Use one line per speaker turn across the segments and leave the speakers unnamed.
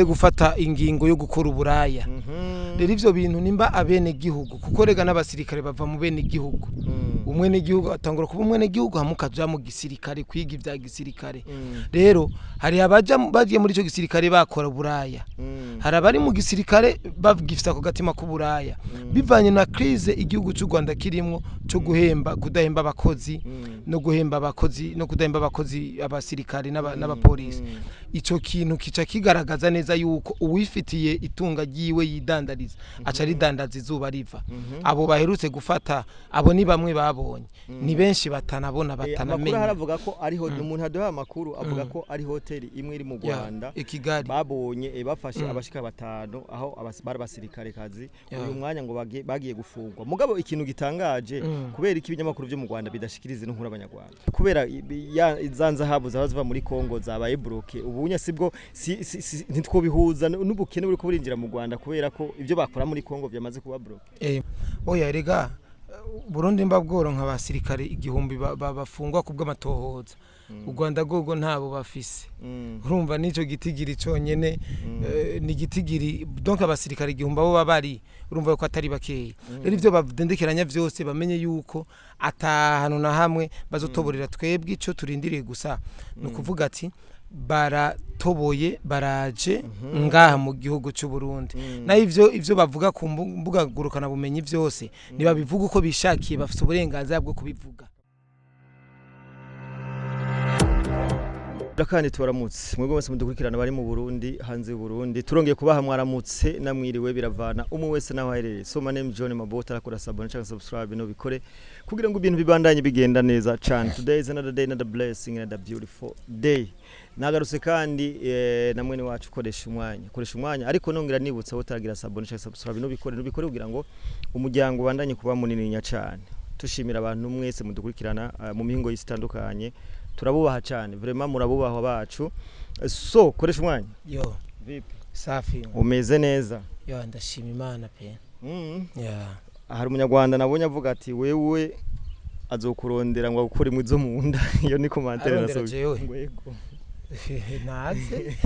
Gufata ingingo yo gukora uburaya. Rero ivyo bintu nimba abene gihugu, kuko rega n'abasirikare bava mu bene gihugu, umwene gihugu atangura kuba umwene gihugu hamwe ukaja mu gisirikare kwiga ivya gisirikare. Rero hari abaja bagiye muri ico gisirikare bakora uburaya, hari abari mu gisirikare bagifise ako gatima k'uburaya bivanye na crise igihugu c'u Rwanda kirimwo co guhemba, kudahemba abakozi no guhemba abakozi no kudahemba abakozi, abasirikare n'abapolisi. Ico kintu kica kigaragaza neza yuko uwifitiye itunga ryiwe yidandariza, aca ridandaza izuba riva. Abo baherutse gufata, abo ni bamwe babonye, ni benshi batanabona,
Amakuru
batanamenya.
Haravuga ko ari umuntu aduha amakuru avuga ko ari hoteli imwe iri mu Rwanda
I Kigali.
Babonye bafashe abashika batanu aho bari abasirikare kazi. Uyu mwanya ngo bagiye gufungwa. Mugabo ikintu gitangaje, kubera iki ibinyamakuru byo mu Rwanda bidashikiriza inkuru abanyarwanda? Kubera za nzahabu zaba ziva muri Kongo zabaye bloqué ubunya, sibwo ntitwobihuza n'ubukene buriko burinjira mu Rwanda, kubera ko ibyo bakora muri Kongo byamaze kuba bloqué?
Oya, rega Burundi mba bworonka abasirikare 1000 bafungwa kubw'amatohoza, u Rwanda rwogo ntabo bafise. Urumva n'ico gitigiri conyene, ni gitigiri, donc abasirikare 1000 abo bari, urumva ko atari bakeya. Rero ivyo badendekeranya vyose bamenye yuko ata hantu na hamwe bazotoborera. Twebwe ico turindiriye gusa ni ukuvuga ati baratoboye, baraje ngaha mu gihugu c'u Burundi. Naho ivyo bavuga ku mbuga ngurukana bumenyi vyose, nibabivuga uko bishakiye, bafise uburenganzira bwo kubivuga.
Kandi tubaramutse mwebwe mwese mudukurikirana, bari mu Burundi, hanze y'u Burundi. Turongeye kubaha mwaramutse namwiriwe, biravana umwe wese naho aherereye. So my name is John Mabota. Arakora s'abonner cyangwa subscribe no bikore kugira ngo ibintu bibandanye bigenda neza cyane. Today is another day, another blessing, another beautiful day. Nagarutse kandi na mwene wacu ukoresha umwanya, koresha umwanya. Ariko nongera nibutsa utagira s'abonner cyangwa subscribe no bikore, no bikore kugira ngo umuryango ubandanye kuba munini cyane. Tushimira abantu mwese mudukurikirana mu mihingo y'isi itandukanye. Turabubaha cyane, vraiment murabubahwa bacu. So koresha umwanya.
Yo.
Vipi?
Safi.
Umeze neza?
Yo, ndashima Imana pe. Yeah.
Hari umunyarwanda nabonye avuga ati wewe azokurondera ngo agukure mu izo mu nda. Iyo ni commentaire.
Arondera
Nasomye.
Jewe?
Ngo yego.
Naze,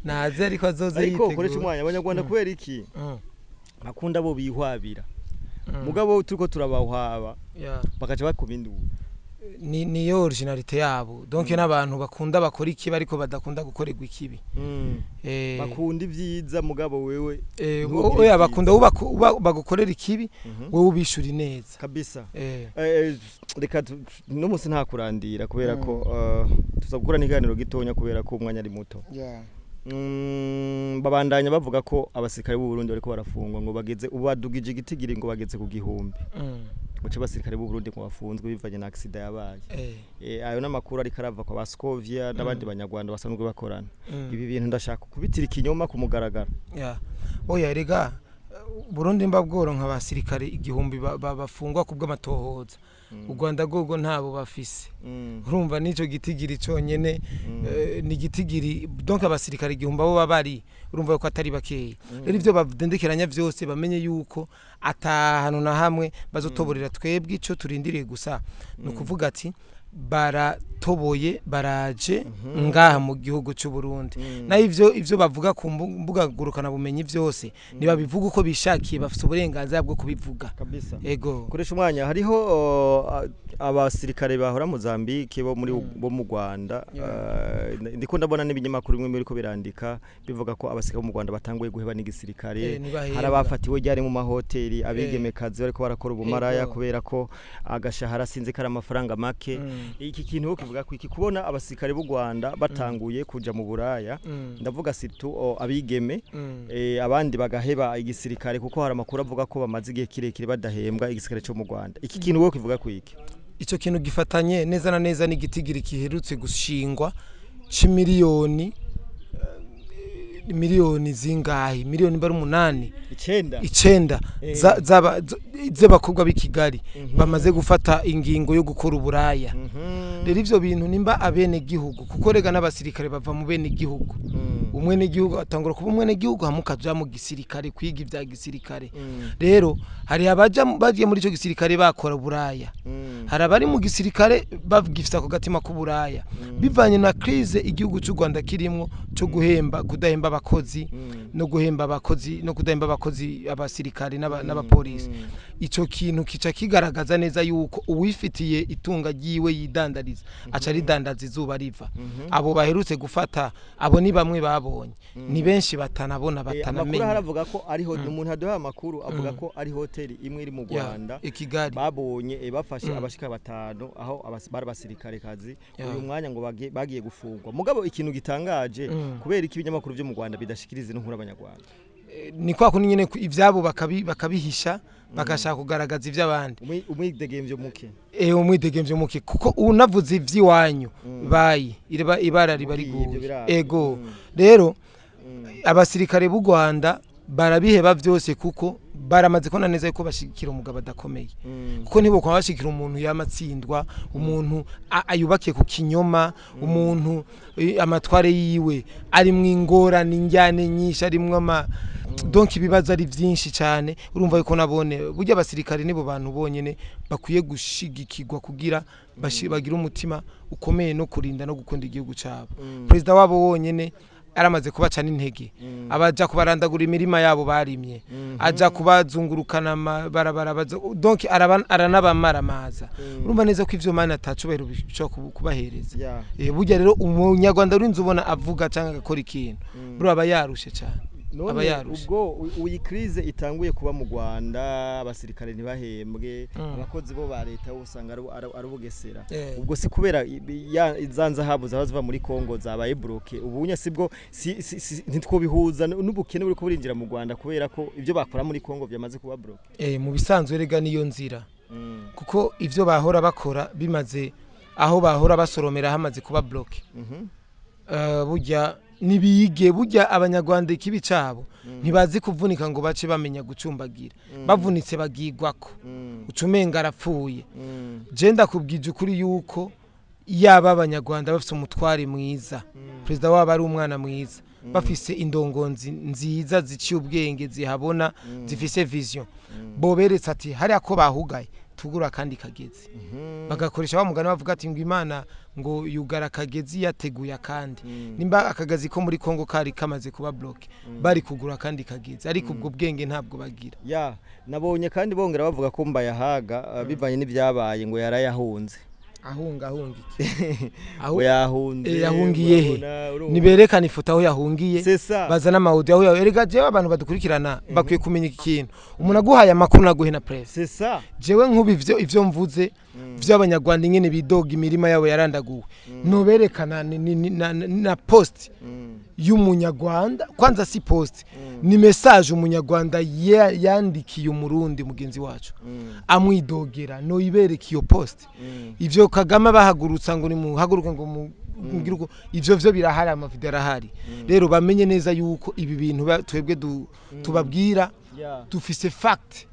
naze, ariko azoze
Ariko koresha
yitegura.
umwanya, abanyarwanda kubera iki bakunda bo bihwabira, mugabo turiko turabahwaba bakaca bakoma induru?
Ni niyo originalité yabo, donc n'abantu bakunda bakora ikibi ariko badakunda gukorerwa ikibi.
Bakunda ibyiza, mugabo wewe ntugire
oya,
ibyiza.
Bakunda bagukorera ikibi, wowe ubishura ineza.
Kabisa. Reka no munsi nta kurandira kubera ko tuza gukora n'ikiganiro gitonya kubera ko umwanya ari muto. Babandanya bavuga ko abasirikare b'u Burundi bariko barafungwa, ngo bageze ubu badugije igitigiri, ngo bageze ku 1000. Guca abasirikare b'u Burundi ngo bafunzwe bivanye na accident yabaye. Ayo n'amakuru ariko arava kwa Baskovia n'abandi banyarwanda basanzwe bakorana. Ibi bintu ndashaka kubitira ikinyoma ku mugaragaro.
Yeah. Oya, rega Burundi mba bworonka abasirikare 1000 bafungwa kubw'amatohoza, u Rwanda rwogo ntabo bafise. Urumva n'ico gitigiri conyene, ni gitigiri, donc abasirikare 1000 abo bari, urumva ko atari bakeya. Rero ivyo badendekeranya vyose bamenye yuko ata hantu na hamwe bazotoborera. Twebwe ico turindiriye gusa ni ukuvuga ati baratoboye, baraje ngaha mu gihugu c'u Burundi. Naho ivyo bavuga ku mbuga ngurukana bumenyi vyose, nibabivuga uko bishakiye, bafise uburenganzira bwo kubivuga.
Kabisa.
Ego.
Koresha umwanya, hariho abasirikare bahora Mozambique bo muri bo mu Rwanda. Ndiko ndabona n'ibinyamakuru bimwe biriko birandika bivuga ko abasirikare bo mu Rwanda batanguye guheba n'igisirikare.
Ntibahembwa.
Hari abafatiwe ryari mu mahoteli, abigemekazi bariko barakora ubumaraya kubera ko agashahara sinzi ko ari amafaranga make. Iki kintu wo kivuga ko iki kubona abasirikare b'u Rwanda batanguye kuja mu buraya, ndavuga surtout abigeme, abandi bagaheba igisirikare, kuko hari amakuru avuga ko bamaze igihe kirekire badahembwa, igisirikare cyo mu Rwanda. Iki kintu wowe kivuga ko iki?
Ico kintu gifatanye neza na neza n'igitigiri giherutse gushingwa c'imiliyoni, miliyoni zingahe, miliyoni bari 8.
9.
9 z'abakobwa b'i Kigali bamaze gufata ingingo yo gukora uburaya. Rero ivyo bintu nimba abene gihugu, kuko rega n'abasirikare bava mu bene gihugu. Umwenegihugu atangura kuba umwenegihugu, hama ukaja mu gisirikare kwiga ibya gisirikare. Rero hari abaja bagiye muri ico gisirikare bakora buraya, hari abari mu gisirikare bagifise ako gatima k'uburaya, bivanye na crise igihugu cy'u Rwanda kirimwo, cyo guhemba, kudahemba abakozi, no guhemba abakozi no kudahemba abakozi, abasirikare n'abapolisi. Ico kintu kica kigaragaza neza yuko uwifitiye itunga ryiwe yidandariza, aca ridandaza izuba riva. Abo baherutse gufata, abo ni bamwe babonye, ni benshi batanabona,
Amakuru
batanamenya.
Haravuga ko ari umuntu aduha amakuru avuga ko ari hoteli imwe iri mu Rwanda
I Kigali.
babonye bafashe abashika batanu, aho bari abasirikare kazi. Uyu mwanya ngo bagiye gufungwa. Mugabo ikintu gitangaje, kubera iki ibinyamakuru byo mu Rwanda bidashikiriza ino nkuru abanyarwanda?
Ni kwa kundi nyene ivyabo bakabihisha, bagashaka kugaragaza ivy'abandi.
Umwidegemvyo muke.
Umwidegemvyo muke, kuko unavuze ivy'iwanyu bayi ibara riba
Mugiye, ivyo
riguye.
birazwi.
Ego. Rero abasirikare b'u Rwanda barabiheba vyose, kuko baramaze kubona neza yuko bashigikira umugabo adakomeye, kuko ntibokwa bashigikira umuntu yamatsindwa, umuntu ayubakiye ku kinyoma, umuntu amatware yiwe arimwo ingorane, injyane nyinshi, arimwo ama donc ibibazo ari byinshi cyane. Urumva yuko nabone burya abasirikare nibo bantu bonyene bakwiye gushigikirwa kugira bagire umutima ukomeye no kurinda no gukunda igihugu cyabo. Perezida wabo wonyene aramaze kubaca n'intege, abaja kubarandagura imirima yabo barimye, aja kubazungurukana amabarabara, donc aranabamaramaza. Urumva neza ko ivyo mana atacubahiro bishobora kubahereza. Burya rero umunyarwanda urinze ubona avuga cyangwa agakora ikintu, buriya aba yarushe cyane, aba
None
yarushe.
ubwo iyi crise itanguye kuba mu Rwanda, abasirikare ntibahembwe, abakozi bo ba leta bo usanga ari ubugesera. Ubwo si kubera za nzahabu zaba ziva muri Congo zabaye bloqué ubunya? Sibwo ntitwobihuza n'ubukene buriko burinjira mu Rwanda, kubera ko ibyo bakora muri Congo byamaze kuba bloqué?
Mu bisanzwe rega niyo nzira, kuko ivyo bahora bakora bimaze, aho bahora basoromera hamaze kuba bloqué. Burya nibige, burya abanyarwanda ikibi cabo ntibazi kuvunika ngo bace bamenya gucumbagira. Bavunitse bagigwako, uca umenga arapfuye. Je ndakubwije ukuri yuko yaba abanyarwanda bafise umutware mwiza, perezida wabo ari umwana mwiza, bafise indongonzi nziza ziciye ubwenge, zihabona, zifise vision, boberetse ati hariya ko bahugaye, tugura akandi kagezi, bagakoresha wa mugani bavuga ati ngo Imana ngo yugara akagezi yateguye akandi. Nimba akagazi ko muri Kongo kari kamaze kuba bloqué, bari kugura akandi kagezi, ariko ubwo bwenge ntabwo bagira.
Ya, nabonye kandi bongera bavuga ko Mbayahaga, bivanye n'ibyabaye, ngo yarayahunze.
Ahunga iki?
Ngo yahunze.
Yahungiye he?
Urabona, urumva.
Niberekane ifoto aho yahungiye.
C'est ça.
Bazana ama audio aho erega jewe abantu badukurikirana bakwiye kumenya iki kintu: umuntu aguhaye amakuru naguhe na presse.
C'est ça.
Jewe nk'ubu ivyo mvuze vy'abanyarwanda ingene bidoga imirima yabo yarandaguwe, noberekana na post y'umunyarwanda. Kwanza si post, ni message umunyarwanda yandikiye umurundi mugenzi wacu amwidogera, noyibereka iyo post. Ivyo Kagame bahagurutsa ngo nimuhaguruke ngo mugire uko, ivyo vyo birahari, amavideo arahari. Rero bamenye neza yuko ibi bintu twebwe tubabwira dufise fact.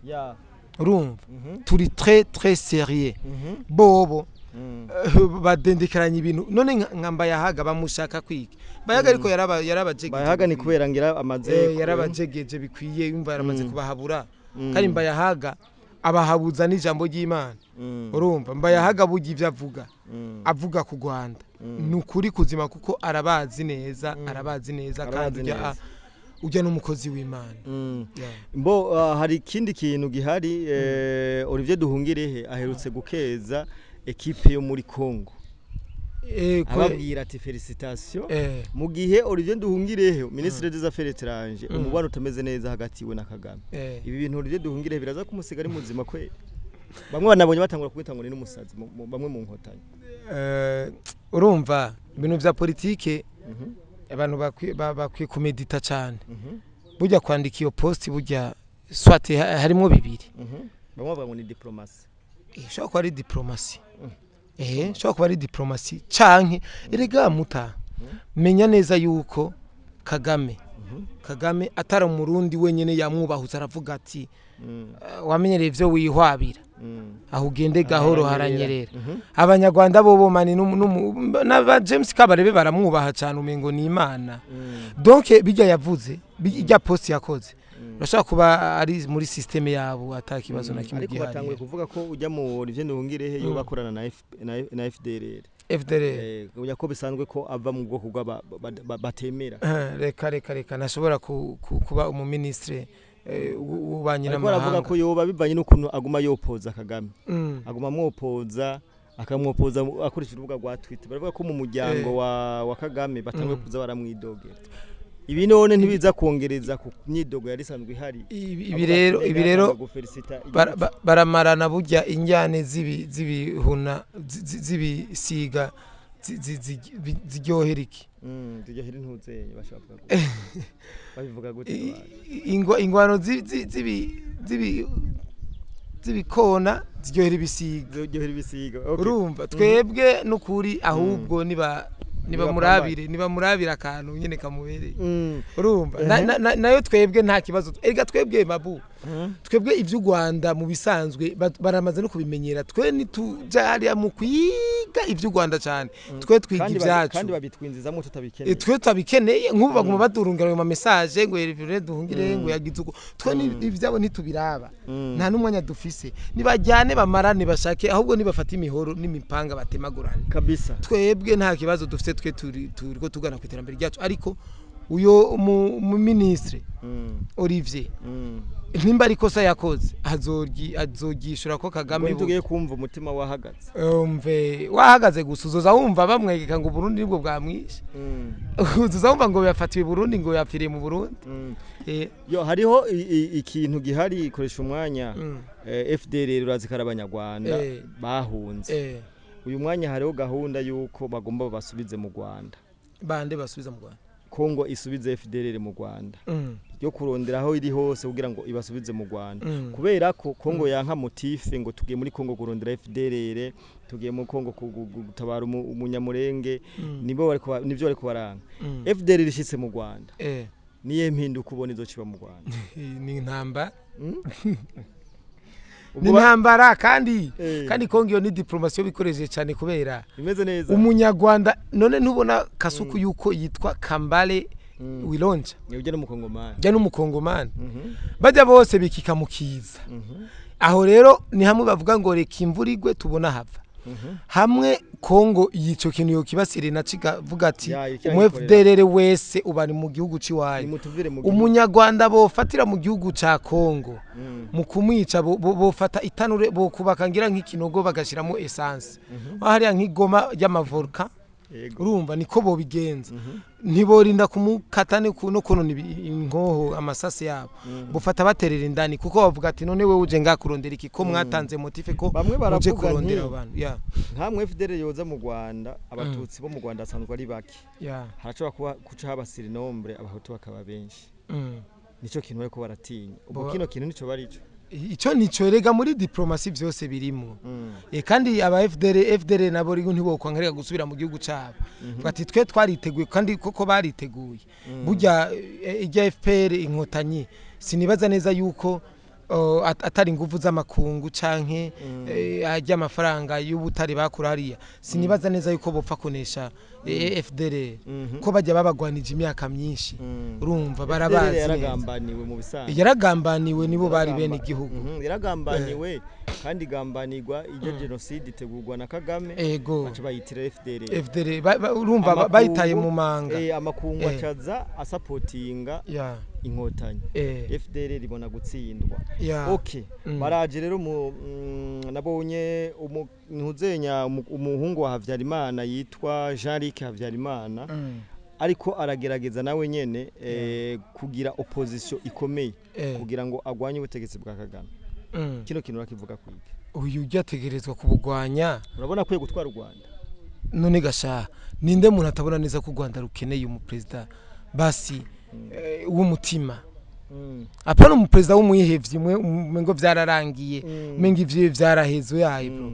Urumva, turi très très sérieux. Bobo badendekeranya ibintu. None nka Mbayahaga bamushaka kwiga Mbayahaga, ariko yarabajegeje.
Mbayahaga ni kubera ngira amaze
Yarabajegeje bikwiye, yumva yaramaze kubahabura. Kandi Mbayahaga abahabuza n'ijambo ry'Imana. Urumva, Mbayahaga burya ivyo avuga, avuga ku Rwanda, ni ukuri kuzima, kuko arabazi neza, arabazi neza kandi
Arabazi
ujya
neza.
ujya n'umukozi w'Imana. Yeah.
Mbo hari ikindi kintu gihari. Olivier Duhungirehe aherutse gukeza ekipe yo muri Congo, ababwira ati félicitations, mu gihe Olivier Nduhungirehe, ministre des affaires étrangères, umubano utameze neza hagati we na Kagame. Ibi bintu Olivier Nduhungirehe biraza kumusiga ari muzima kweli? Bamwe banabonye batangura kumwita ngo ni n'umusazi, bamwe mu nkotanyi.
Urumva ibintu vya politike, abantu bakwiye kumedita cyane. Burya kwandika iyo post, burya soit harimo bibiri.
Bamwe bavuga ngo ni diplomatie.
Ishobora kuba ari diplomatie, ishobora kuba ari diplomatie, canke erega muta menya neza yuko Kagame Kagame atari Umurundi wenyene yamwubahutse, aravuga ati: "Wamenyereye ivyo wihwabira, aho ugende gahoro haranyerera." Abanyarwanda bobo mani n'aba James Kabarebe baramwubaha cyane, umengo ni Imana. Donc bijya yavuze, ijya post yakoze, urashobora kuba ari muri système yabo, ata kibazo na kimwe
Ariko
gihari.
batanguye kuvuga ko ujya mu Olivier Nduhungirehe yo bakorana na FDLR.
FDLR.
Ujya ko bisanzwe ko ava mu bwoko bw'aba batemera.
Reka reka reka, ntashobora kuba umuministre w'ububanyi
Ariko baravuga
n'amahanga.
ko yoba bivanye n'ukuntu aguma yopoza Kagame, aguma amwopoza, akamwopoza akoresheje urubuga rwa Twitter. Baravuga ko mu muryango wa Kagame batanguye kuza baramwidogera. Ibi none ntibiza kongereza ku myidogo yari isanzwe ihari?
Ibi rero, ibi rero baramarana burya injyane z'ibihuna z'ibisiga ziryohera iki?
Ziryohera intuzenye, bashobora kuvuga gute? Babivuga gute?
Ingwano z'ibikona ziryohera ibisiga.
Ziryohera ibisiga, okay.
Urumva twebwe n'ukuri, ahubwo niba niba murabire, niba murabire akantu nyene kamubereye. Urumva nayo twebwe nta kibazo. Erega twebwe mabu, twebwe iby'u Rwanda mu bisanzwe baramaze no kubimenyera. Twe ntituja hariya mu kwiga iby'u Rwanda cyane, twe twiga ibyacu.
Kandi babitwinzizamo tutabikeneye.
Twe tutabikeneye. Nk'ubu baguma badurungira ayo ma message ngo Hervé Nduhungire ngo yagize uko. Twe ibyabo ntitubiraba, nta n'umwanya dufise. Nibajyane bamarane bashake, ahubwo nibafate imihoro n'imipanga batemagurane.
Kabisa.
Twebwe nta kibazo dufite, twe turi turiko tugana ku iterambere ryacu. Ariko uyo mu ministre Olivier, nimba ari ikosa yakoze, azogishura ko Kagame.
Ubwo tugiye kumva umutima wahagaze.
Umve, wahagaze gusa, uzoza wumva bamwegeka ngo Burundi nibwo bwamwishe. Uzoza wumva ngo yafatiwe Burundi, ngo yapfiriye mu Burundi.
Yo hariho ikintu gihari, koresha umwanya. FDLR urazi ko ari Abanyarwanda bahunze. Uyu mwanya hariho gahunda y'uko bagomba babasubize mu Rwanda.
Bande basubiza mu Rwanda?
Kongo isubize FDLR mu Rwanda, yo kurondera aho iri hose kugira ngo ibasubize mu Rwanda, kubera ko Kongo yanka motif ngo tugiye muri Kongo kurondera FDLR, tugiye muri Kongo gutabara umunyamurenge. Nibo bariko nivyo bariko baranga. FDLR ishitse mu Rwanda, niye mpinduka ubona izociba mu Rwanda?
Ni intambara.
Ubwo
Ni intambara kandi. Kandi Kongo iyo ni diplomasi yo bikoresheje cyane kubera
imeze neza.
Umunyarwanda none ntubona Kasuku yuko yitwa Kambale Wilonja?
Ujya n'Umukongomani.
Jya n'Umukongomani. Bajya bose bikika mu kiza. Aho rero ni hamwe bavuga ngo reka imvura igwe tubona hava. Hamwe Kongo yico kintu yokibasire na kigavuga ati
Ya, ikirayikorera.
umu FDLR wese uba mu gihugu ciwayo,
Nimutuvire mu gihugu.
Umunyarwanda bofatira mu gihugu ca Kongo, mu kumwica bofata itanure, bokubaka ngira nk'ikinogo bagashiramo essence hariya nk'igoma y'amavolcan. Urumva niko bobigenza, ntiborinda kumukata no konona inkoho amasasi yabo, bufata baterera indani, kuko bavuga ati: "None wewe uje ngaha kurondera iki, ko mwatanze motif ko
Bamwe
muje
baravuga
kurondera abo bantu?" Ya.
Nkamwe FDL yoza mu Rwanda, Abatutsi bo mu Rwanda basanzwe ari bake, harashobora kuba kuca haba surnombre, Abahutu bakaba benshi. Nico kintu bariko baratinya ubwo. Kino kintu nico barico.
Ico nico erega muri diplomasi vyose birimwo. Kandi aba FDL, FDL nabo rero ntibokwankareka gusubira mu gihugu cabo. Bati twe twariteguye, kandi koko bariteguye. Burya ijya FPR Inkotanyi, sinibaza neza yuko atari inguvu z'amakungu canke ajya amafaranga y'ubutare bakura hariya, sinibaza neza yuko bopfa kunesha FDL, ko bajya babagwanije imyaka myinshi. Urumva barabazi
FDL
neza.
Yaragambaniwe mu bisanzwe.
Yaragambaniwe, nibo bari bene igihugu.
Yaragambaniwe kandi igambanirwa, iryo genocide itegurwa na Kagame, baca bayitira FDL.
FDL urumva bayitaye mu manga.
Amakungu acaza asapotinga Inkotanyi, FDL ribona gutsindwa. Okay. Baraje rero mu nabonye ntuzenya umuhungu wa Havyarimana yitwa Jean-Luc Havyarimana, ariko aragerageza nawe nyene kugira opposition ikomeye kugira ngo agwanye ubutegetsi bwa Kagame. Kino kintu urakivuga kwiki?
Uyu ujya ategerezwa kubugwanya.
Urabona akwiye gutwara u Rwanda?
None gashaha, ninde muntu atabona neza ko u Rwanda rukeneye umuperezida basi w'umutima, apana umuperezida w'umwihevyi mwe ngo vyararangiye, umenga ivyiwe vyaraheze yaye bro.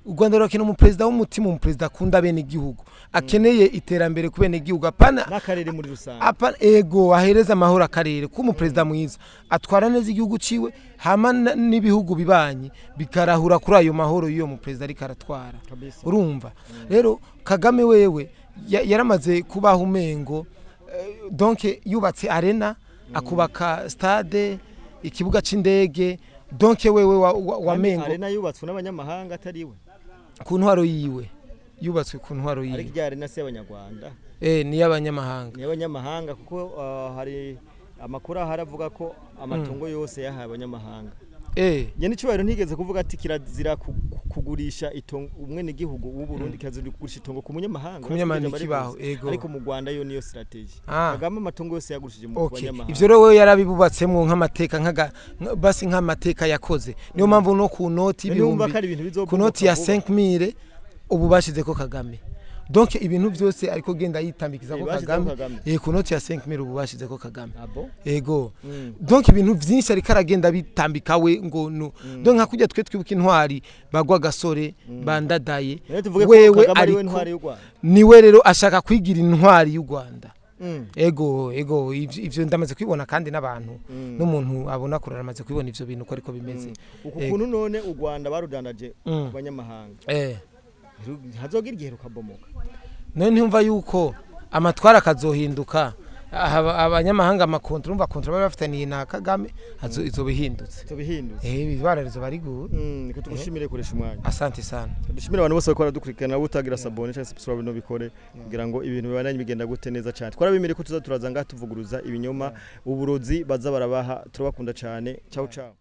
U Rwanda rurakeneye umuperezida w'umutima, umuperezida akunda bene igihugu, akeneye iterambere ku bene igihugu, apana
n'akarere muri rusange.
Apa ego, ahereza amahoro akarere. Kuba umuperezida mwiza atwara neza igihugu ciwe, hama n'ibihugu bibanyi bikarahura kuri ayo mahoro y'uyo muperezida ariko aratwara.
Kabisa.
Urumva rero Kagame wewe yaramaze kubaho umengo donc yubatse arena, akubaka stade, ikibuga c'indege, donc wewe
Kandi
wamengo
arena yubatswe n'abanyamahanga atari we.
Ku ntwaro yiwe, yubatswe ku ntwaro
Ariko
yiwe.
irya arena si y'abanyarwanda.
Ni y'abanyamahanga.
Ni y'abanyamahanga kuko hari amakuru ahari avuga ko amatungo yose yahaye abanyamahanga. Nyene icubahiro ntigeze kuvuga ati kirazira kugurisha itongo umwenegihugu w'u Burundi, kirazira kugurisha itongo ku munyamahanga.
Ku munyamahanga.
Uretse
Ntikibaho,
ibyo
ego.
Ariko mu Rwanda yo niyo strategy. Kagame amatungo yose yagurishije mu banyamahanga.
Ivyo rero wewe yarabibubatsemwo nk'amateka, basi nk'amateka yakoze. Niyo mpamvu no ku noti
None wumva
ibihumbi
ko ari ibintu bizobomoka
ku noti ya
vuba.
5000 ubu bashizeko Kagame. Donc ibintu byose ariko genda yitambikiza ko
Bashizeko
Kagame.
Kagame.
Ku noti ya 5000 ubu bashizeko Kagame.
Abo?
Ego. Donc ibintu vyinshi ariko aragenda bitambika we ngo no donc nka kurya twe twibuka intwari bagwa gasore bandadaye.
Rero tuvuge ko
Wewe
Kagame ari we
ariko
ntwari y'u Rwanda.
Niwe rero ashaka kwigira intwari y'u Rwanda. Ego, ivyo ndamaze kwibona kandi n'abantu n'umuntu abona kure aramaze kwibona ivyo bintu ko ariko bimeze.
Uku
Ego.
kuntu none u Rwanda barudandaje ku banyamahanga, ntihazogira igihe rukabomoka?
None ntumva yuko amatwara akazohinduka, abanyamahanga amakontra, urumva kontra bari bafitaniye na Kagame izoba ihindutse.
Tubihindutse.
Ibara rizoba riguye.
Reka tugushimire kuresha umwanya.
Asante sana.
Dushimire abantu bose bariko baradukurikirana, utagira s'abonner cyangwa subscribe no bikore kugira ngo ibintu bibandanye bigenda gute neza cyane. Twarabimire ko tuza turaza ngaha tuvuguruza ibinyoma, uburozi baza barabaha. Turabakunda cyane. Ciao ciao.